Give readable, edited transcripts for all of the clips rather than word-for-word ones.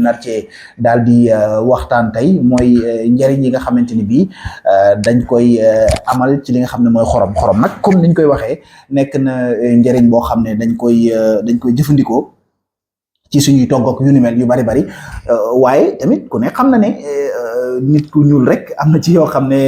nar cee daal di waxtaan tey mooy njëriñ yi nga xamante ni bii dañ koy amal ci li nga xam ne mooy xorom nag comme niñ koy waxee nekk na njëriñ boo xam ne dañ koy jëfandikoo ci suñuy togg ak yu ni mel yu bari waaye tamit ku ne xam na ne nit ku ñuul rek am na ci yoo xam ne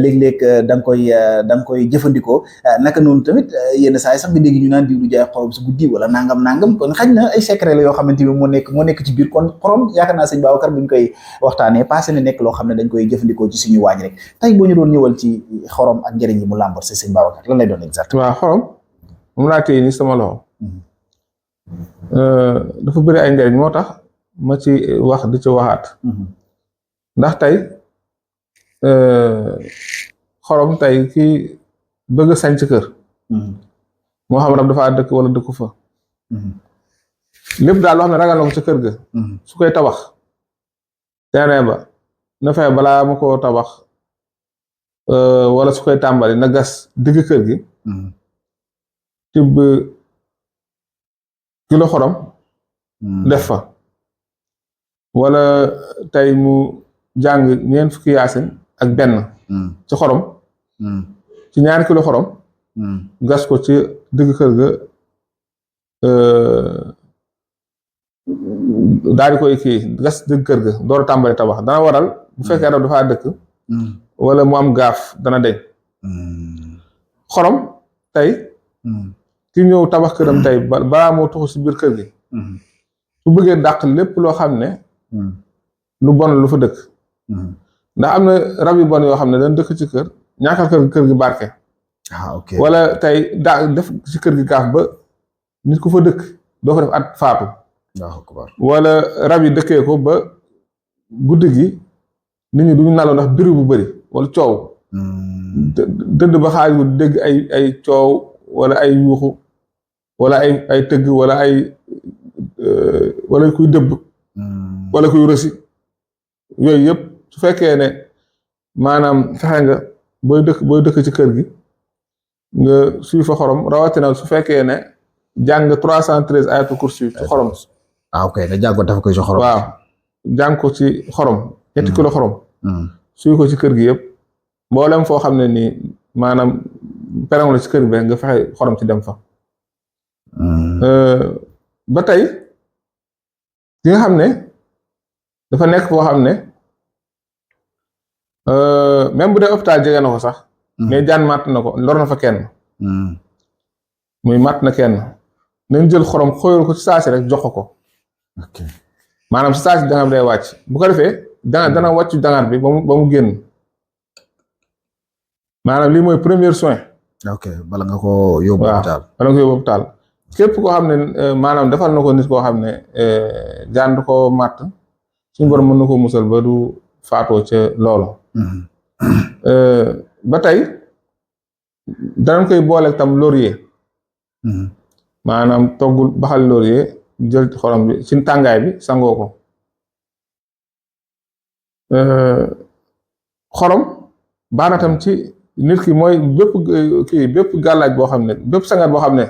léeg-léeg da nga koy jëfandikoo naka noonu tamit yenn saa yi sax nga dégg ñu naan diw du jaay xorom su guddi wala nangam kon xañ na ay secret la yoo xamante ni moo nekk ci biir kon xorom yaakaar naa sëñ Babacar buñ koy waxtaanee passé na nekk loo xam ne dañ koy jëfandikoo ci suñuy waañ rek tey boo ñu doon ñëwal ci xorom ak njëriñ yi mu làmbar si sëñ Babacar lan lay doon exact. waaw xorom moom laa téye ni sama loxo dafa bëri ay njëriñ moo tax ma ci wax di ci waxaat ndax tey xorom tey ki bëgg a sañ ci kër moo xam rab dafa dëkk wala dëkku fa lépp daal loo xam ne ragal na ko ci kër ga su koy tabax terrain ba na fexe balaa mu ko tabax wala su koy tàmbali na gas digg kër gi tibb kilo xorom def fa wala tey mu jàng 4 fukki yaasin ak benn ci xorom ci 2 kilo xorom gas ko ci digg kër ga daal di koy kii gas digg kër ga door a tàmbali tabax dana waral bu fekkee rab dafa dëkk wala mu am gaaf dana deñ xorom tey ki ñëw tabax këram tey balaa moo tuxu si biir kër gi su bëggee dàq lépp loo xam ne lu bon lu fa dëkk ndax am na rab yu bon yoo xam ne dañ dëkk ci kër ñàkkal kër gi barke wala tey def ci kër gi gaaf ba nit ku fa dëkk doo fa def at faatu wala rab yi dëkkee ko ba guddi gi nit ñi duñu nalaw ndax biru bu bëri wala coow dëdd ba xaaj bu dégg ay coow wala ay yuuxu wala ay tëgg wala wala kuy dëbb wala kuy rësi yooyu yëpp su fekkee ne maanaam fexe nga booy dëkk ci kër gi nga suy fa xorom rawatina su fekkee ne jàng 313 ayatul kursi ci xorom ok nga jàng ko dafa koy ci xorom waaw jàng ko ci xorom 7 kilo xorom suy ko ci kër gi yëpp mboolem foo xam ne nii maanaam perong la ci kër bi nga fexe xorom ci dem fa ba tey ki nga xam ne dafa nekk foo xam ne même bu dee hôpital jege na ko sax mais jaan màtt na ko lor na fa kenn muy màtt na kenn nañ jël xorom xóoyal ko ci saasi rek jox ko maanaam si saasi dangar bi day wàcc bu ko defee dana wàccu dangar bi ba mu génn maanaam lii mooy premier soin bala nga ko yóbbu hôpital képp koo xam ne maanaam defal na ko nit koo xam ne jaan du ko màtt suñu borom mën na ko musal ba du faatoo ca loolu ba tey danañ koy booleeg tam laurier maanaam toggul baxal laurier jël xorom bi ci tàngaay bi sangoo ko xorom baax na tam ci nit ki mooy bépp gàllaaj boo xam ne bépp sangat boo xam ne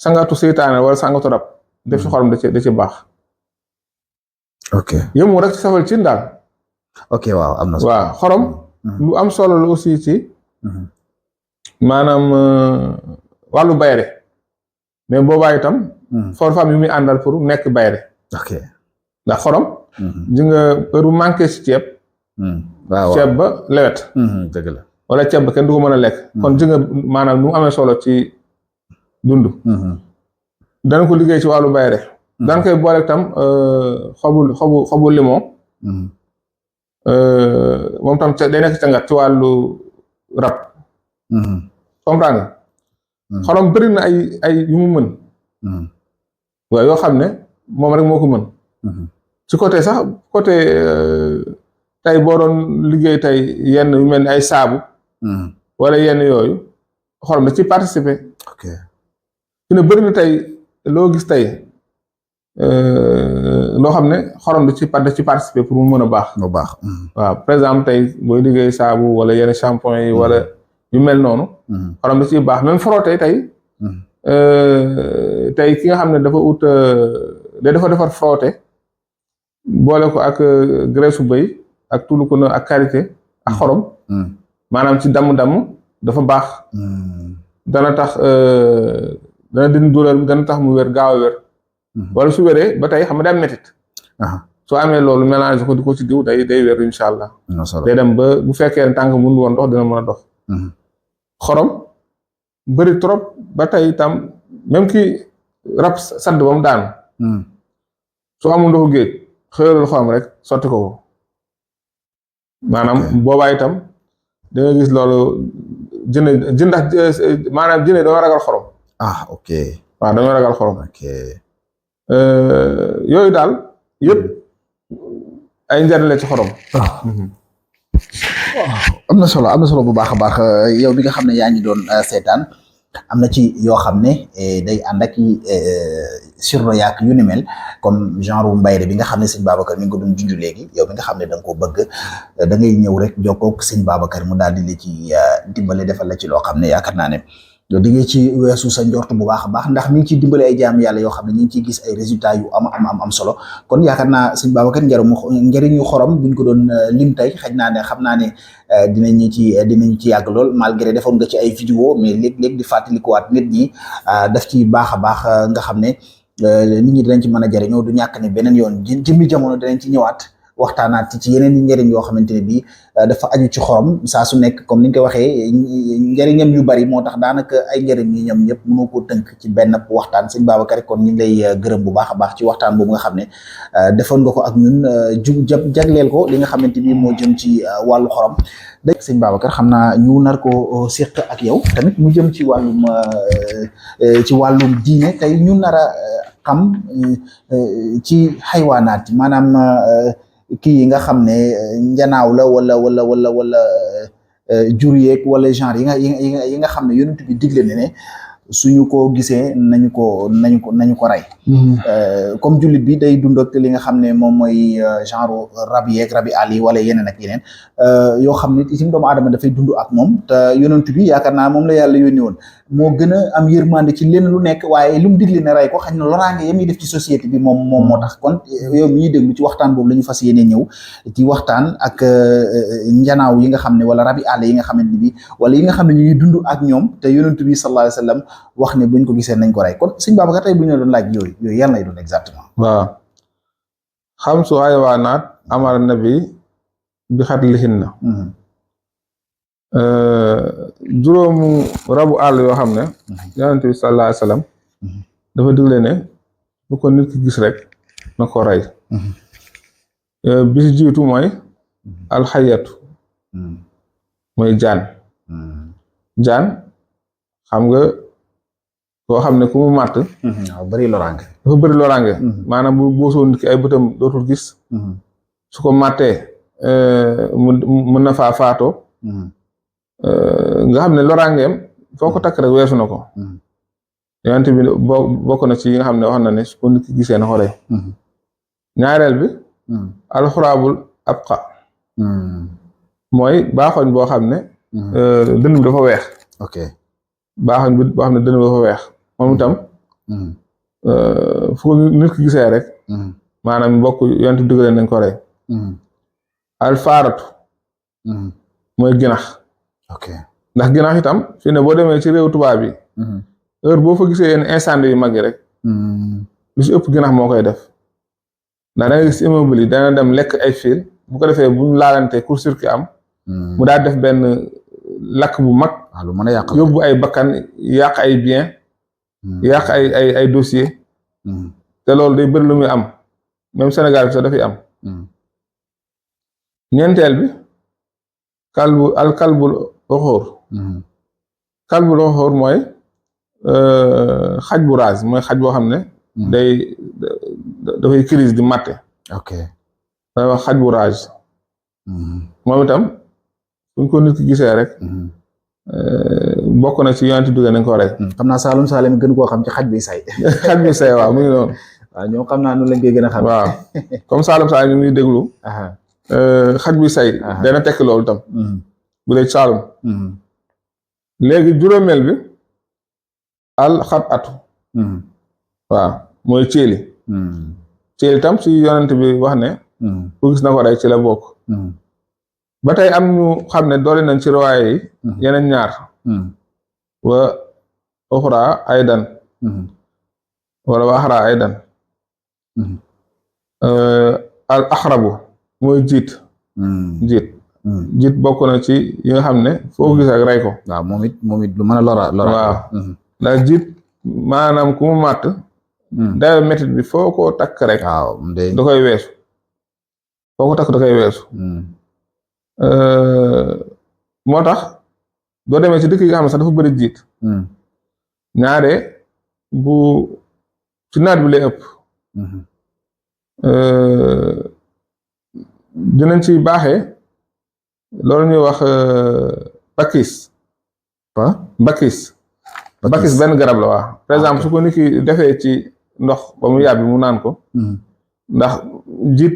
sangatu seytaane wala sangatu rab def ci xorom da ci baax yëmu rek ci safal cin daal waaw am na waaw xorom lu am solo la aussi ci maanaam wàllu bayre mais boobaa itam for femme yu muy àndal pour nekk bayre ndax xorom ji nga heure bu manqué ci ceeb ceeb ba lewet dëgg la wala ceeb ba kenn du ko mën a lekk kon ji nga maanaam nu mu amee solo ci dund dana ko liggéey ci wàllu bayre daan koy boole tam xobu limon moom tam day nekk cangat ci wàllu rab comprendre nga xorom bëri na ay yu mu mën waaw yoo xam ne moom rek moo ko mën ci côté sax côté tey boo doon liggéey tey yenn yu mel ni ay saabu wala yenn yooyu xorom da ci participer fi ne bëri na tey loo gis tey loo xam ne xorom da ci participer pour mu mën a baax waaw par exemple tey booy liggéey saabu wala yenn shampoing yi wala yu mel noonu xorom da ciy baax même frotté tey ki nga xam ne dafa ut dafa defar frotté boole ko ak graisse bëy ak tulu ko ak karité ak xorom maanaam ci damm-damm dafa baax dana tax dana dindi douleur dana tax mu wér gaaw a wér wala su wéree ba tey xam nga day am métit soo amee loolu mélange ko di ko ci diw day wér incha allah day dem ba bu fekkee ne tànk mënu woon dox dina mën a dox xorom bëri trop ba tey itam même ki rab sadd ba mu daanu soo amul ndoxu géej xëyalal xorom rek sotti ko maanaam boobaa itam da nga gis loolu jën ndax maanaam jëne dañoo ragal xorom ok waaw dañoo ragal xorom yooyu daal yëpp ay njariñ la ci xorom am na solo bu baax a baax yow bi nga xam ne yaa ngi doon seetaan am na ci yoo xam ne day ànd ak surno yaak yu ni mel comme genre mbayre bi nga xam ne sëñ Babacar mi ngi ko doon junj léegi yow mi nga xam ne da nga ko bëgg da ngay ñëw rek jokkoog sëñ Babacar mu daal di la ci dimbale defal la ci loo xam ne yaakaar naa ne di nga ci weesu sa njort bu baax a baax ndax mi ngi ciy dimbale ay jaam yàlla yoo xam ne ñu ngi ciy gis ay résultats yu am solo kon yaakaar naa sëñ Babacar njëriñu xorom buñ ko doon lim tey xëy naa ne xam naa ne dinañ ci yàgg lool malgré defoon nga ci ay vidéo mais léeg-léeg di fàttalikuwaat nit ñi daf ci baax a baax nga xam ne nit ñi dinañ ci mën a jëriñoo du ñàkk ne beneen yoon jëmmi jamono dinañ ci ñëwaat waxtaanaat ci yeneen i njëriñ yoo xamante ne bii dafa aju ci xorom saa su nekk comme ni nga ko waxee njëriñam yu bari moo tax daanaka ay njëriñ yi ñoom ñëpp mënoo koo tënk ci benn waxtaan sëñ Babacar kon ñu ngi lay gërëm bu baax a baax ci waxtaan boobu nga xam ne defoon nga ko ak ñun jagleel ko li nga xamante ni moo jëm ci wàllu xorom. sëñ Babacar xam naa ñu nar ko séq ak yow tamit mu jëm ci wàllum diine tey ñu nar a xam ci xaywaanaat yi maanaam kii yi nga xam ne njanaaw la wala jur yeeg wala genre yi nga xam ne yonent bi digle ne suñu ko gisee nañu ko rey comme jullit bi day dund ak li nga xam ne moom mooy genre rabi àll yi wala yeneen ak yeneen yoo xam ne itam doomu aadama dafay dund ak moom te yonent bi yaakaar naa moom la yàlla yónni woon moo gën a am yërmande ci lenn lu nekk waaye lu mu digle ne rey ko xañ na loraange yam yi def ci société bi moom moo tax kon yow mi ñuy déglu ci waxtaan boobu la ñu fas yéene ñëw ci waxtaan ak njanaaw yi nga xam ne wala rabi àll yi nga xamante ni bi wala yi nga xam ne ñu ngi dund ak ñoom te yonent bi sallallahu alayhi wa sallam wax ne buñ ko gisee nañ ko rey kon sëñ Babacar tey bu ñu doon laaj yooyu yan lay doon exactement. waaw xam su xaywaanaat amara nabi bi xatlihinna juróomu rabu àll yoo xam ne yonent bi sallallahu alayhi wa sallam dafa digle ne bu ko nit ki gis rek na ko rey bi si jiitu mooy alxayatu mooy jaan xam nga koo xam ne ku mu màtt waaw bëri loraange dafa bëri loraange maanaam bu boosoo nit ki ay bëtam dootul gis su ko màttee mën na faa faatoo nga xam ne loraangeem foo ko takk rek weesu na ko yonent bi bokk na ci yi nga xam ne wax na ne su ko nit ki gisee na ko rey ñaareel bi alxuraabul abqa mooy baaxoñ boo xam ne dënn bi dafa weex ok baaxoñ bi boo xam ne dënn bi dafa weex moom itam fu ko nit ki gisee rek maanaam mbokk yonent bi diggalee nañ ko rey alfaaratu mooy ginax ok ndax ginax itam fii ne boo demee ci réew tubaab yi heure boo fa gisee yenn incendie yu mag yi rek lu si ëpp ginax moo koy def ndax da nga gis immeuble yi dana dem lekk ay fil bu ko defee buñ laalante court-circuit am mu daal def benn lakk bu mag lu mën a yàq yóbbu ay bakkan yàq ay bien yàq ay dossier te loolu day bëri lu muy am même Sénégal bi sax dafay am ñeenteel bi kalbul oxóor kalbul oxóor mooy xaj bu raas mooy xaj boo xam ne dafay crise di matte ok day wax xaj bu raas moom itam suñ ko nit ki gisee rek bokk na ci yonent duggee nañ ko rey xam naa Saalum gën koo xam ci xaj bi say xaj bi say waaw mu ngi noonu waaw ñoom xam naa noonu lañ koy gën a xam waaw comme Saalum ñu ngi déglu xaj bi say dana tekki loolu tam bu dee Saalum léegi juróomeel bi al xat atu waaw mooy céeli ci itam ci yonent bi wax ne ku gis na ko rek ci la bokk ba tey am ñu xam ne doole nañ ci riwaaya yi yeneen ñaar wa uxra aydan wala wa axra aydan al axrabu mooy jiit jiit bokk na ci yi nga xam ne foo gis ak rey ko waaw moom it lu mën a lora waaw ndax jiit maanaam ku mu màtt dayo métit bi foo ko takk rek waaw da koy weesu foo ko takk da koy weesu moo tax doo demee ci dëkk yi nga xam ne sax dafa bëri jiit ñaare bu ci naat bi lay ëpp dinañ ci baaxee loolu ñuy wax bakis bakis benn garab la waa par exemple su ko nit ki defee ci ndox ba mu yàbbi mu naan ko ndax jiit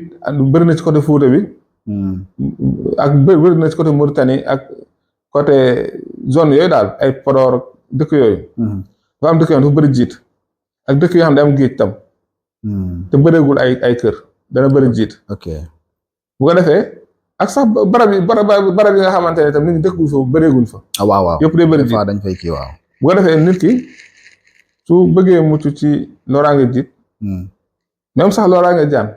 bëri na ci côté Fuuta bi ak bëri na ci côté Mauritanie ak côté zone yooyu daal ay Podor dëkk yooyu dafa am dëkk yoo xam dafa bëri jiit ak dëkk yoo xam ne am géej tam te bëreegul ay kër dana bëri jiit ok bu ko defee ak sax barab yi nga xamante ne tam nit ñi dëkkuñ fa bëreeguñ fa waaw yëpp day bëri jiit dañ fay kii waaw bu ko defee nit ki su bëggee mucc ci loraange jiit même sax loraange jaan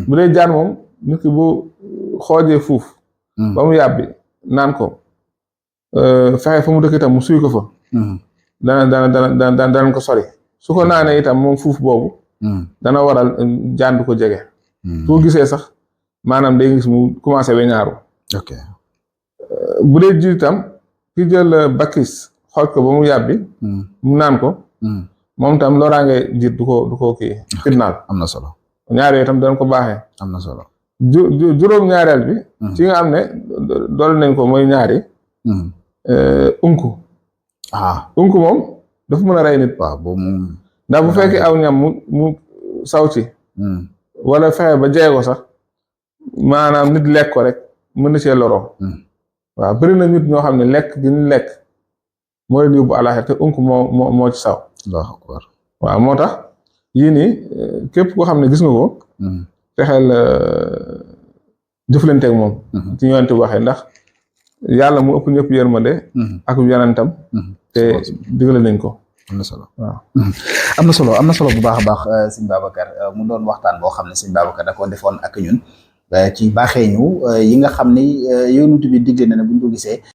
bu dee jaan moom nit ki bu xoojee fuuf ba mu yàbbi naan ko fexe fa mu dëkk itam mu suy ko fa dana ko sori su ko naanee itam moom fuuf boobu dana waral jaan du ko jege soo gisee sax maanaam day gis mu commencé weñaaru ok bu dee jiit itam ki jël bakis xooj ko ba mu yàbbi mu naan ko moom itam loraange jiit du ko kii fitnaal am na solo ñaar yooyu itam dana ko baaxee am na solo juróom ñaareel bi ci nga xam ne dool nañ ko mooy ñaari unku unku moom dafa mën a rey nit waaw boobu moom ndax bu fekkee aw ñam mu saw ci wala fexe ba jege ko sax maanaam nit lekk ko rek mën na cee loroo waaw bëri na nit ñoo xam ne lekk gi ñu lekk moo leen yóbbu àlaxir te unku moo ci saw waaw moo tax yii nii képp koo xam ne gis nga ko fexeel jëflanteeg moom ci ñoonte waxee ndax yàlla mu ëpp ñëpp yërmande ak yonentam te digale nañ ko am na solo waaw am na solo bu baax a baax sëñ Babacar mu doon waxtaan boo xam ne sëñ Babacar da ko defoon ak ñun ci baaxee ñu yi nga xam ne yonent bi digle na ne buñ ko gisee